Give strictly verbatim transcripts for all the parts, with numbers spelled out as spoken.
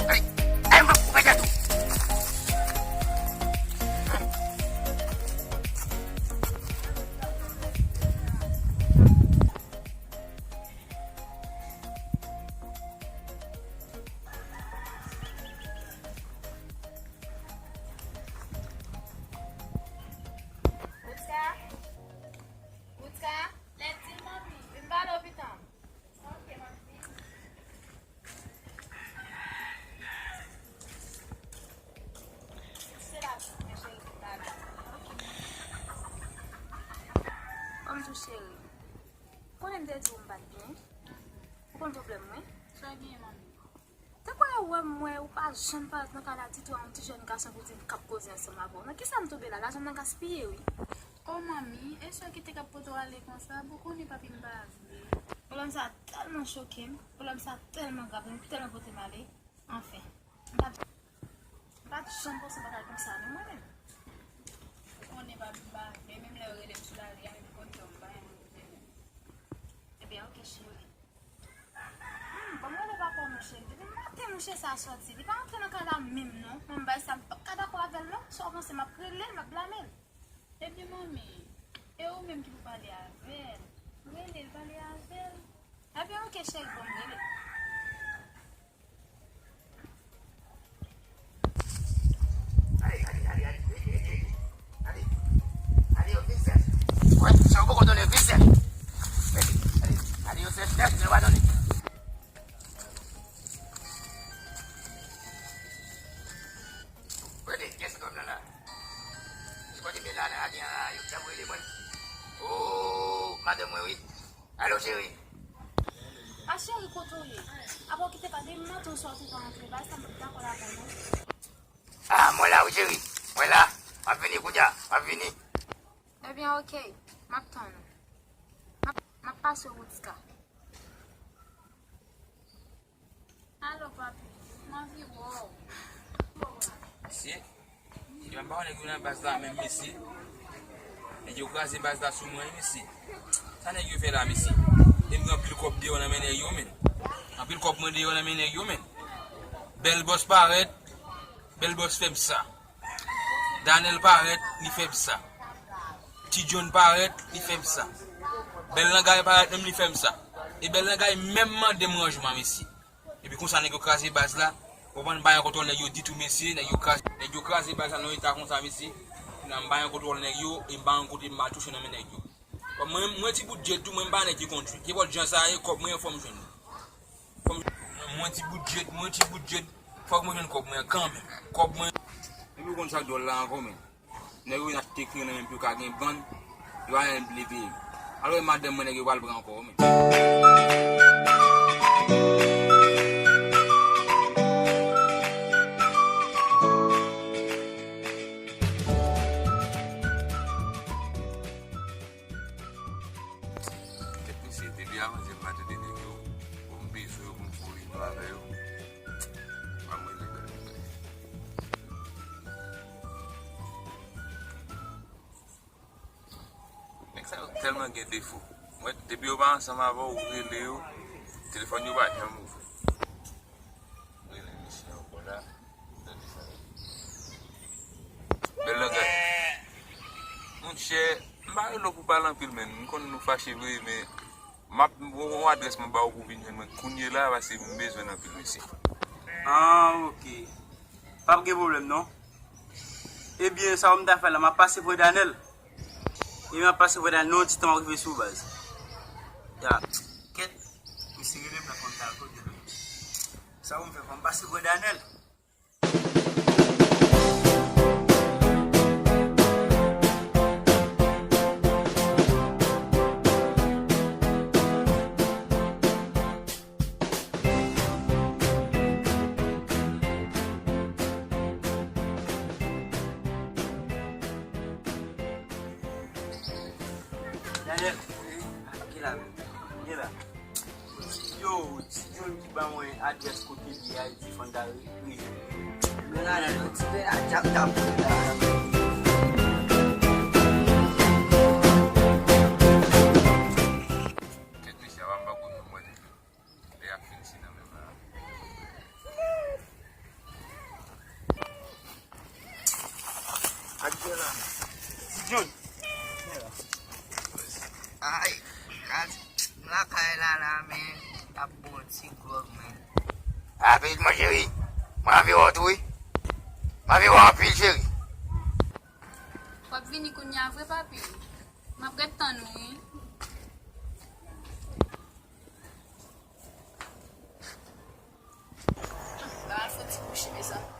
Ay, ay, m ap koupe tèt ou. Kouska, Kouska, lè di l manmi, vin pale w pitan. Ok, manmi. Se la, men cheri, vin pale. Ok. Bonjou, cheri. Konnen m te di w m pa t byen? Ou konn pwoblèm mwen? Sa gen, manmi? Tankou w wè m, wè ou pa janm parèt nan kay la ditou, a yon ti jèn gason pou di m k ap koze ansanm avè w. Nan kisa m tonbe la? Lajan m nan gaspiye, wi. O manmi, e sè ki te k ap pote w ale konsa, pou konnen papi m pa vle. Pwoblèm sa tèlman choke m, pwoblèm sa tèlman grav, li tèlman pote m ale. Anfen, m pa, m pa t janm panse bagay konsa, non, mwen menm. Ou konnen papi m pa vle, menm lè yo rele m sou lari a, li konn fè m pa yon moun. Ebyen, ok, cheri. Hmm, ban m rele papa w, monchè. Depi maten, monchè sa a sòti. Li pa antre nan kay la menm, non. Mwen, bagay sa, m p ap ka dakò avè l, non. Sa w panse, m ap rele l, m ap blame l? Ebyen, manmi, e ou menm ki pou pale avè l. Rele l, pale avè l. Ebyen, ok, cheri, ban m rele l. Ale, ale, ale, ale, ale, ale, ale, yo vizè. Wè, sa yo poko donnen vizè. Ale, ale, yo se tèt, yo pa donnen. Rele, kiyès nonm nan la? Se kote Bella nan la gen an, yo t ap rele mwen. O, madanm mwen, wi. Alo, cheri. A, cheri, kote w ye? Apa w kite pa depi maten oswa ou te pa antre? Bagay sa m p ap dakò ladan l, non. A, mwen la, wi, cheri. Mwen la. M ap vini kounye a. M ap vini. Ebyen, ok. M ap tann ou. M ap, m ap pase w, Kouska. Alo, papi, m anvi wè w. Mesye, mesye, m pa wè nèg yo nan baz la menm, mesye. Nèg yo kraze baz la sou mwen, mesye. Sa nèg yo fè la, mesye? E m gen anpil kòb deyò nan men nèg yo, menn. Anpil kòb mwen deyò nan men nèg yo, menn. Bèl bòs parèt, bèl bòs fè m sa. Danèl parèt, li fè m sa. Ti John parèt, li fè m sa. Bèl Langay parèt, menm li fè m sa. E Bèl Langay menm mande m ranjman, mesye. Epi konsa nèg yo kraze baz la. Ou konprann, m pa gen kontwòl nèg yo ditou, mesye. Nèg yo kraze, nèg yo kraze baz la nan yon eta konsa, mesye. Kounye a m pa gen kontwòl nèg yo, e m pa gen kote m al touche nan men nèg yo. Kòm mwen, mwen ti bout djed tou, mwen m pa nèg ki kondui. Kenpòt jan sa ye, kòb mwen fò m jwenn li. Fò m, mwen ti bout djed, mwen ti bout djed, fòk mwen jwenn kòb mwen kanmenm. Kòb mwen. Epi ou konn sa k dwòl la ankò, men. Nèg yo vin achte kren nan men m pou yo ka gen bann, yo pa menm vle peye m. Alò e madanm mwen nèg yo pral pran ankò, men. Kèt mesye, depi avantyè m pa tande nèg yo, bon, m bezwen yo pou m kouri dlo avè yo. Pa mwen li bèl. Nèg sa yo tèlman gen defo. Mwen, depi yo pa ansanm avè w, ou rele yo, telefòn yo pa janm ouvri. Rele misye ankò la. Tande sa. Bèl Langay. Monchè, m pa rele w pou pale anpil, men m konn nou fache vre, men m ap, yon adrès mwen ba w pou w vin jwenn mwen kounye la, paske m bezwen l anpil, mesye. Ah, ok. P ap gen pwoblèm, non. Ebyen, sa w m ta fè la, m ap pase pou Danèl. Ebyen, m ap pase pou Danèl, nan yon ti tan, m ap rive sou baz. Da, kèt, misye rele m la, fò m ta al kote l. Sa w m fè, fò m pase pou Danèl. Daniel, ki la menm? Ki la? Yo, ti John ki ban mwen adrès kote li a, li di fò n ta re-, rejwenn li. Men la, nan yon ti pe la, djab t ap fè la. Kèt mesye, a pa m pa konn non mwen. Lè y ap fin si nan menm la. John. Ay, kat, m lakay la la, men, m t ap bon ti gwòg, men. Rapid, mon cheri. Mwen anvi wè w tou, wi. Mwen anvi wè w anpil, cheri. W ap vini kounye a vre, papi? M ap ret tann ou, wi. Ba fè ti kouche, mezanmi.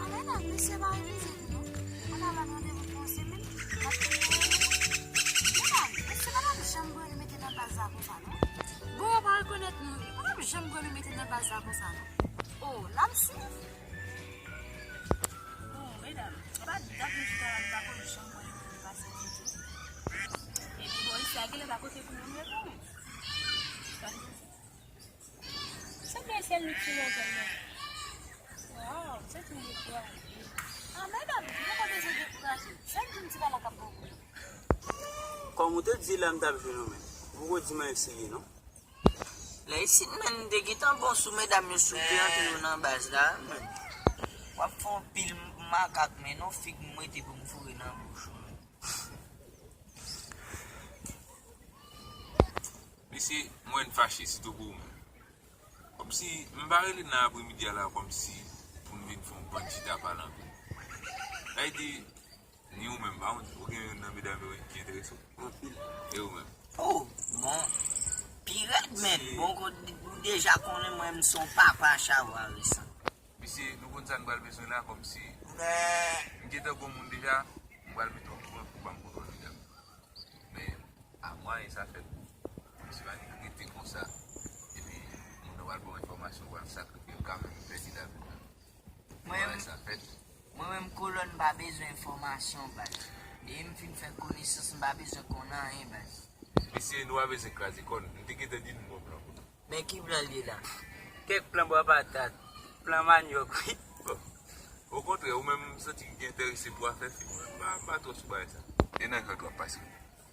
Ah, medam, mesye pa refize nou, non. An ap al randevou pou yon semèn. Medam, mesye pa t ap janm vle nou mete nan baz la konsa, non. Bon, yo pa rekonèt nou. Yo pa t ap janm vle nou mete nan baz la konsa, non. Oh, l ap swiv. Bon, medam, pa dat nou chita la, nou pa konn jan mwen mete nou pase ditou. Epi, bon, isi a genlè pa kote pou nou rete, non. Se byen sèl nou ki nan zòn nan. Waw, se tou li pou ale. Ah, medam, nou pa bezwen dekouraje. Chak jou m di bagay la k ap bon pou nou. Kòm ou te di la, m t ap jwenn ou, men ou poko di mwen eseye, non. Lè isit, men, m te gentan bon sou medam yo, si w te antre yo nan baz la, men. W ap fè yon pil makak, men non fig m rete pou m foure nan bouch ou, men. Mesye, mwen fache, sitou pou ou menm. Kòmsi, m pa rele nan apremidi a la, kòmsi pou n vin fè yon bann chita pale anpil. Sa vle di, ni ou menm, pa konn, ou gen youn nan medam yo ki enterese w? Anpil. E ou menm? Oh, bon. Pi rèd, men. Bon, ou deja konnen mwen, m se yon papa chavwa resan. Mesye, nou konn sa n pral bezwen la, kòmsi m gentan gon moun deja, m pral mete w okouran pou w ban m kontwòl medam. Men, a mwayen sa fèt, kòmsi pa gen rete konsa, epi moun nan pral ba w enfòmasyon, w pral sakrifye w, kanmenm pèdi lavi w. Mwen, mwayen sa fèt. Mwen menm, kolòn pa bezwen enfòmasyon, baz. Depi m fin fè konesans, m pa bezwen konn anyen, baz. Mesye, nou pa bezwen kraze kò n. M te gentan di nou bon plan pou nou. Men ki plan l ye la? Kèk plan bwa patat, plan manyòk, wi. Bon. Okontrè, ou menm m santi w enterese pou afè fi, mwen m pa, m pa twò sou bagay sa. E nan jwèt w ap pase.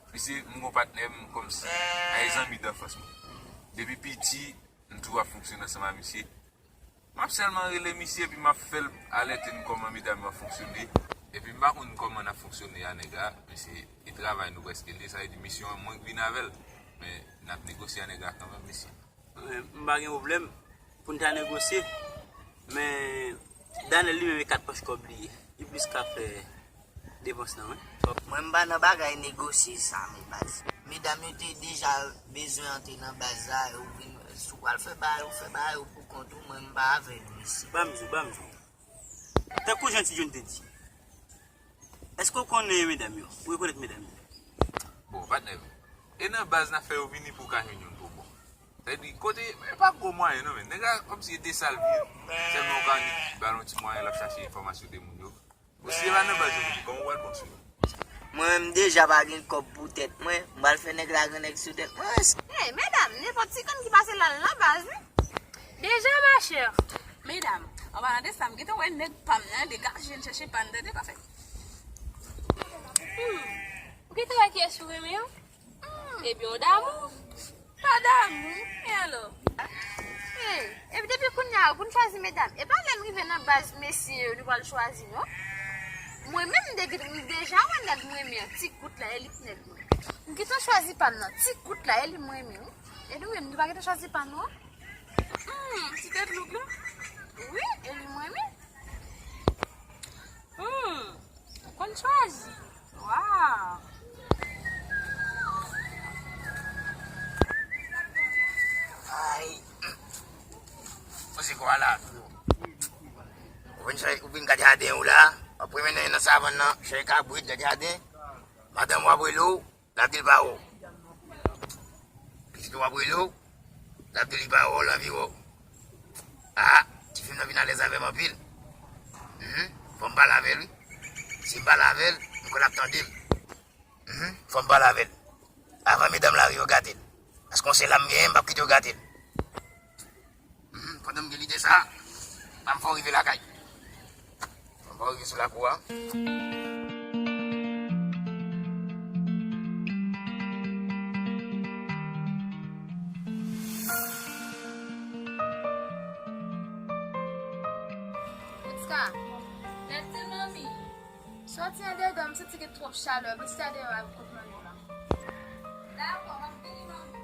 Mesye, m gon patnè m kòmsi a e zanmi danfans mwen. Depi piti, m toujou ap fonksyone ansanm ak misye. M ap sèlman rele misye, epi m ap fè l alète n kòman medam yo ap fonksyone. Epi m pa konn kòman n ap fonksyone a nèg la, men se e travay nou prèske l ye, sa vle di misyon an mwen k vin avè l. Men n ap negosye a nèg la kanmenm, mesye. Mwen, m pa gen pwoblèm pou n ta negosye, men Danèl li menm e kat pòch kòb li ye. Li plis ka fè depans nan, wi. Mwen, m pa nan bagay negosye sa, men baz. Medam yo te deja bezwen antre nan baz la, yo vin, si w pral fè bagay, ou fè bagay ou pou kont ou, mwen, m pa avè nou isi. Ban m di w, ban m di w. Tankou jan Ti John te di, èske w konnen medam yo? Ou rekonèt medam yo? Bon, patnè m, e nan baz n ap fè yo vini pou w ka jwenn youn pou bon. Sa vle di, kote, e pa gwo mwayen non, men nèg la kòmsi e de sal vye. Sèlman w ka annik ba l yon ti mwayen, l ap chache enfòmasyon de moun yo. Bon, si e pa nan baz yo vini, kòman w pral pran sou yo? Mwen menm deja pa gen kòb pou tèt mwen, m pral fè nèg la grannèg sou tèt mwen. Hey, medam, nenpòt ti kann ki pase la, l nan baz, wi. Deja, ma chère. Medam, an palan de sa, m gentan wè nèg pa m nan degaje, n chèche pa n tande pa fè. Hmm. Ou gentan wè kiyès ou renmen an? Hmm. Ebyen, w damou. Pa damou. E alò? Hey, epi depi kounye a, pou n chwazi medam, e pa lè n rive nan baz mesye yo, nou pral chwazi, non. Mwen menm, m de-, m deja wè nèg m renmen an, ti kout la, e li k nèg mwen. M gentan chwazi pa m nan, ti kout la, e li m renmen, wi. E nou menm, nou pa gentan chwazi pa nou an? Hmm, ti tèt louk la? Wi, e li m renmen. Hmm, ou konn chwazi. Waw. Ay. Poze kò a la. Gad jaden ou la, w ap pwomennen nan savann nan, chèche kabrit, gad jaden. Madanm w ap rele w, l ap di l pa wè w. Pitit ou ap rele w, l ap di li pa wè w, l anvi wè w. Ah, tifi m nan vin alèz avè m anpil. Mhm. Fò m pale avè l, wi. Si m pale avè l, m kwè l ap tande m. Mhm. Fò m pale avè l. Avan medam lari yo gate l. Paske yon sèl a m genyen, m p ap kite yo gate l. Mhm. Pandan m gen lide sa, pa m fè w rive lakay. Fò m fè w rive sou lakou a. Priska. Lève tes mamies. Sòti andedan, m santi gen twòp chalè. Vin chita deyò a kot manmi w la. Dakò, m ap vini, manmi.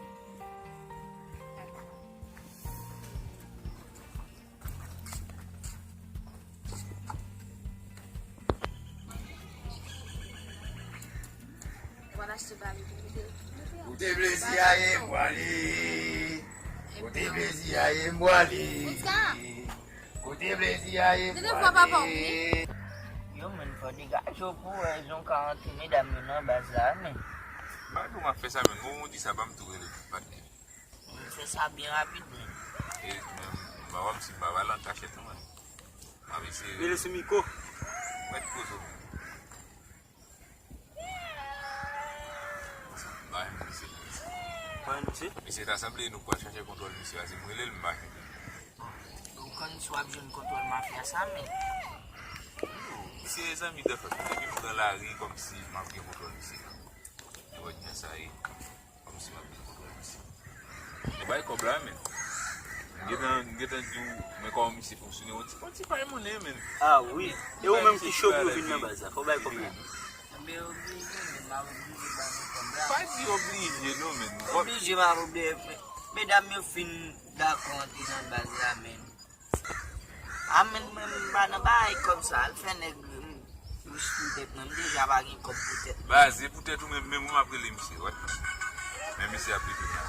Ou pral achte bale pou mete. Kote plezi a ye m pwale. Kote plezi a ye m pwale. Priska. Kote plezi a ye m pwale. Yo, men fò degaje w pou wè jan w ka antre medam yo nan baz la, men. Pa di w m ap fè sa, men. Bon, ou di sa, ban m tou rele patnè. M fè sa byen rapid, men. E, men, m pa wè m si m pa pale an kachèt, non, men. M ap eseye. Rele sou mikwo. Mèt koze w. Bay misye. Bay misye? Misye ta sanble nou pral chache kontwòl misye a, se m rele l, m mache. Ou konn si w ap jwenn kontwòl mafya sa, men. Misye zanmi de fèt, depi m nan lari, kòmsi m ap gen kontwòl misye. Ou wè jan sa ye. Kòmsi m ap gen kontwòl misye. Ou bay kòb la, men. M gentan, m gentan di w, men kòman misye fonksyone, yon ti, yon ti pay monnen, men. Ah wi. E ou menm ki cho pou yo vin nan baz la, fò w bay kòb la. Ebyen, oblije, men m ap oblije ba nou kòb la. Pa di oblije, non, men. Oblije, m ap oblije. Medam yo fin dakò antre nan baz la, men. A, men mwen, m pa nan bagay kòb sa. Al fè nèg, m, rich pou tèt mwen. M deja pa gen kòb pou tèt mwen. Baz, e pou tèt ou menm, menm mwen m ap rele misye, wè. Men misye ap vin la.